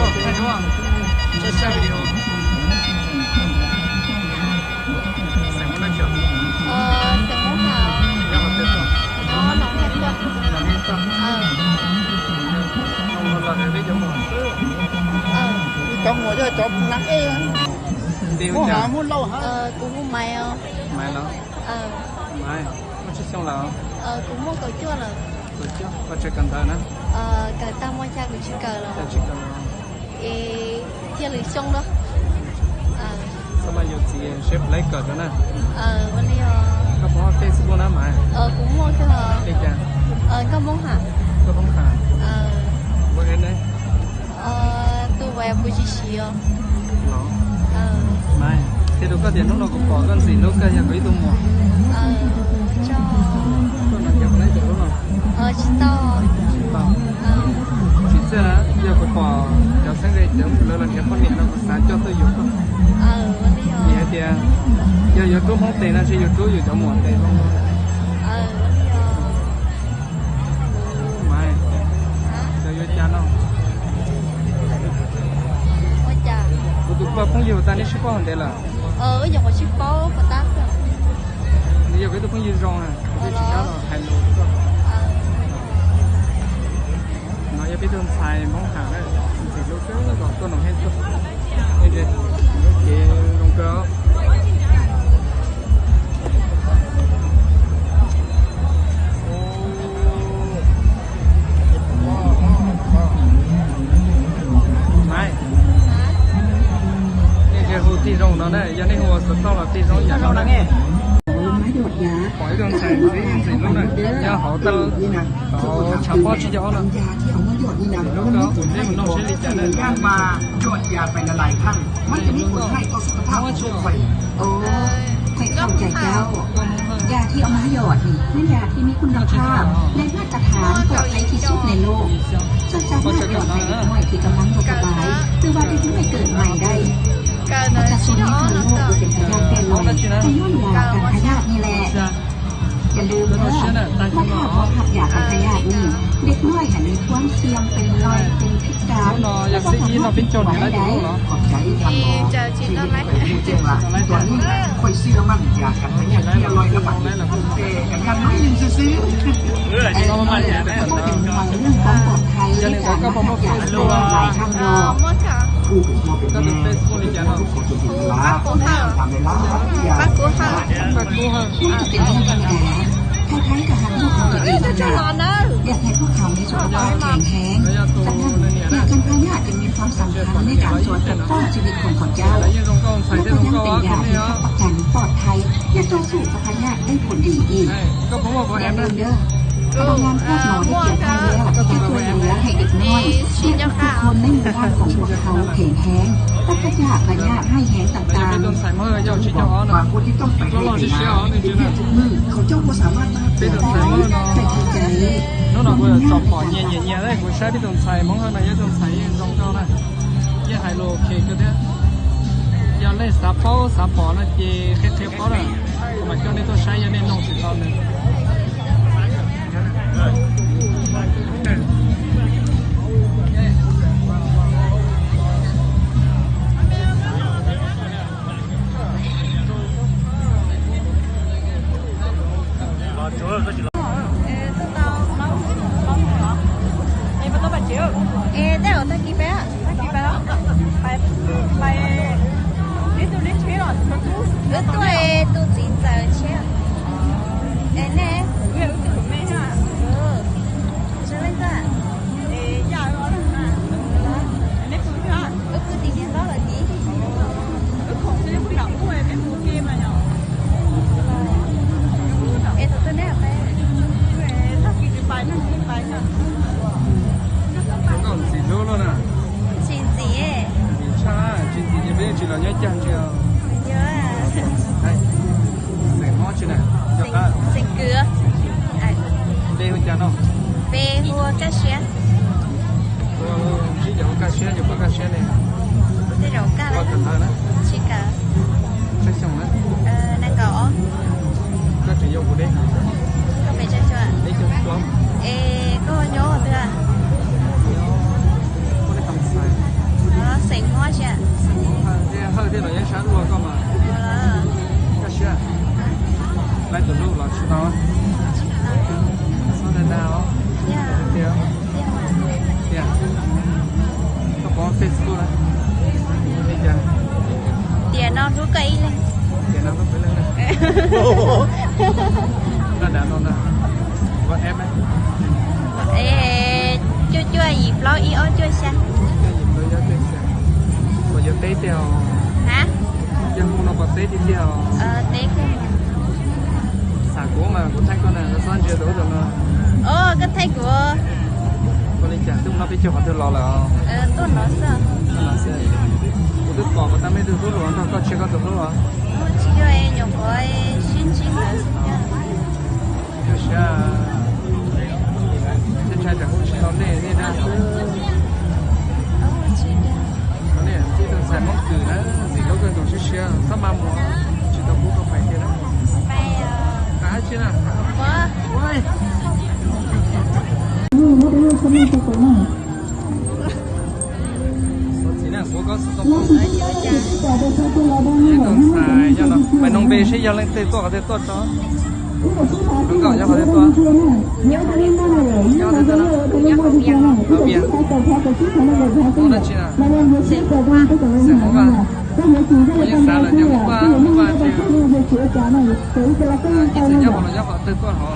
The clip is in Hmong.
Xeem Hmoob Hawj, xeem Hmoob Hawj. Cov muam yog cov Nam Ej. Muab Haj, muab Lauj Haj. Kuv hu Maiv os. Maiv los? Maiv, muaj tsawg xyoo lawm? Kuv muaj kaum cuaj lawm. Kaum cuaj, koj tseem kawm ntawv na? Kawm tag muaj xya kuv tsis kawm lawm. Es thiaj li xyoo na. Txhob maj yuav txiv seb puas laib kawm rau na. Ua li os. Koj puas muaj Facebook na Maiv? Kuv muaj kawg. Li cas? Nkauj Hmoob Ham. Nkauj Hmoob Ham. Ua li ne? Tus uas kuv tsis siv os. Los, Maiv, qhia rau koj tias hnub no kuv pom koj ntxim hlub kawg, yog kuv ib tug muam. Koj no yog puas laib kawm lub no? Tsis tau. Tsis tau. Tsis txawj na, yog kuv pom cov txheeb ze cov lawv los nrhiav poj niam no kuv xav coj tuaj yuav koj. Vim hais tias yog yuav rub Hmoob tes no ntshe yuav rub yus cov muam tes. Maiv, cov yuav cas no? Kuv tus poj phooj ywg tas neb sib paub ntev lawm? Nws yog kuv ib tug phooj ywg zoo na, kuv twb tsis kam los hais lus rau koj. No yog peb tug ntxhais Hmoob Ham na, ntxim hlub kawg, kom tuaj noom hej tuaj. Kev zoo kawg. Maiv, nej ntshe hu tij zoo no na, yog nej hu ua xov tooj los tij zoo yam no na. Pom ib tug ntxhais ntxim hlub na, nyob hauv tag, hauv tshav pob tsib caug ob no. Neb mus nug seb li cas na. Yamที่เอามาหยอดนี่เป็นยาที่มีคุณภาพและมาตรฐานปลอดภัยที่สุดในโลก ซึ่งสามารถหยอดให้เด็กน้อยที่กำลังหมดสบาย หรือว่าเด็กน้อยเกิดใหม่ได้ ประชาชนในทั่วโลกดูเป็นพยาธิแพร่ลอย ก็ย้อนยากันพยาธินี่แหละ อย่าลืมเด้อ ว่าถ้าบ่หับยากันพยาธินี่ เด็กน้อยหั้นมีความเสี่ยงเป็นลอยเป็นพิการ แล้วก็สามารถติดต่อได้ ขอบใจท่านหมอที่ได้ไปพูดแจ้งว่าตอนนี้ข้อยเชื่อมั่นยากันพยาธิที่อร่อยและบัดนี้แต่กันยังน้อยหนึ่งซื่อๆ แต่ก็เป็นห่วงเรื่องความปลอดภัยในการมาหับยากันหลายท่านรอ ผู้เป็นพ่อเป็นแม่ทุกคนจนถึงเวลาตามเวลาอย่า นั่นก็เป็นเรื่องธรรมดา ใครๆก็หักลูกของตัวเองทั้งนั้น อยากให้พวกเขามีสุขภาพแข็งแรง ฉะนั้น ยากันพยาธิจึงมีความสำคัญในการช่วยปกป้องชีวิตของเขาเจ้า และก็ยังเป็นยาที่รับประกันปลอดภัย และต่อสู้กับพยาธิได้ผลดีอีก อย่าลืมเด้อ พนักงานแพทย์หมอได้เกี่ยวข้องแล้วที่จะช่วยดูแลให้เด็กน้อยและทุกๆคนในหมู่บ้านของพวกเขาแข็งแรง ปราศจากพยาธิร้ายแรงต่างๆ จะมีความผู้ที่ต้องไปให้เวลาเป็นเพื่อนทุกมื้อเขาเจ้าก็สามารถมาเจอได้แต่ทางใจ Hnub no kuv tsom pom nyias nyias nyias, kuv saib peb tus ntxhais Hmoob Hawj no yog tus ntxhais yeej zoo nkauj na, yeej hais lus ok kawg thiab. Yog nej xav paub xav pom no ces qhia qhia paub na, kuv mam coj nej tuaj saib yog nej noog tsis tau nws. Es, tej zaum tag kis peb, tag kis peb, peb, peb, wb tuaj es tus txiv ntxawm tshiab. Es nej, tsis leej twg. Wb pw tim niam hlob lawm tiv. Es tus twg neb peb? Zoo nkauj ntxim hlub luaj na. Tsis ntxim. Ntxim tshaj, tsis ntxim ces peb yeej tsis los nyob cag ntsia. Xeem mob tsi na? Xeem Kwv. Npe hu cas no? Npe hu ua Kaj Siab. Ntsib cov hu Kaj Siab, yus poj Kaj Siab ne. Tej zaum Kaj, koj kawm ntawv na? Tsis kawm. Peb xyoo na? Nees nkaum ob. Koj tseem yau kuv deb. Koj pes tsawg xyoo? Peb caug plaub. Es koj nyob twg? Nyob Pub Nab Tau Xais. Facebook na. Li cas? Tiam no hlub koj ib leeg. Tiam no hlub koj ib leeg na. Koj dav no na. Koj app na. Cuaj cuaj yim plaub ib ob cuaj xya. Cuaj cuaj yim plaub ib ob cuaj xya. Puas yuav teb tiag os? Ha? Yog hu no puas teb tiag tiag os? Teb kawg. Xam kuv mas kuv thaij koj na, koj txhob ntsia tus ub tus no. Os, koj thaij kuv. Ua li cas twb mus noj peb caug qhov twg los lawm? Tuaj no xwb. Tuaj no xwb. Kuv twb pom koj tab mej tus hlub los nrog koj, tsis yog koj tus hlub los? Tsis yog, nyuam qhuav sib ntsib ntawd. Koj siab, tej tshaj tsam kuj tsis tau nej, nej dag xwb. Nej tib tug ntxhais Hmoob Kws na, ntxim hlub kawg nkaus, siab siab, txhob maj mus, tsis tau pub koj pais kiag na. Qab tsi na. Xov txiv na, kuv koj xov tooj. Ib tug ntxhais yog no, pais noog npe seb yog leej twg tuaj qhov twg tuaj tso. Nub nkaum yog qhov twg tuaj? Yog qhov twg tuaj no? Vias. Ub dab tsi na? Xeem Hmoob a. Kuv yeej xav lawm tias Hmoob Vaj, Hmoob Vaj ces ib txwm nyob qhov los nyob qhov twg tuaj hov.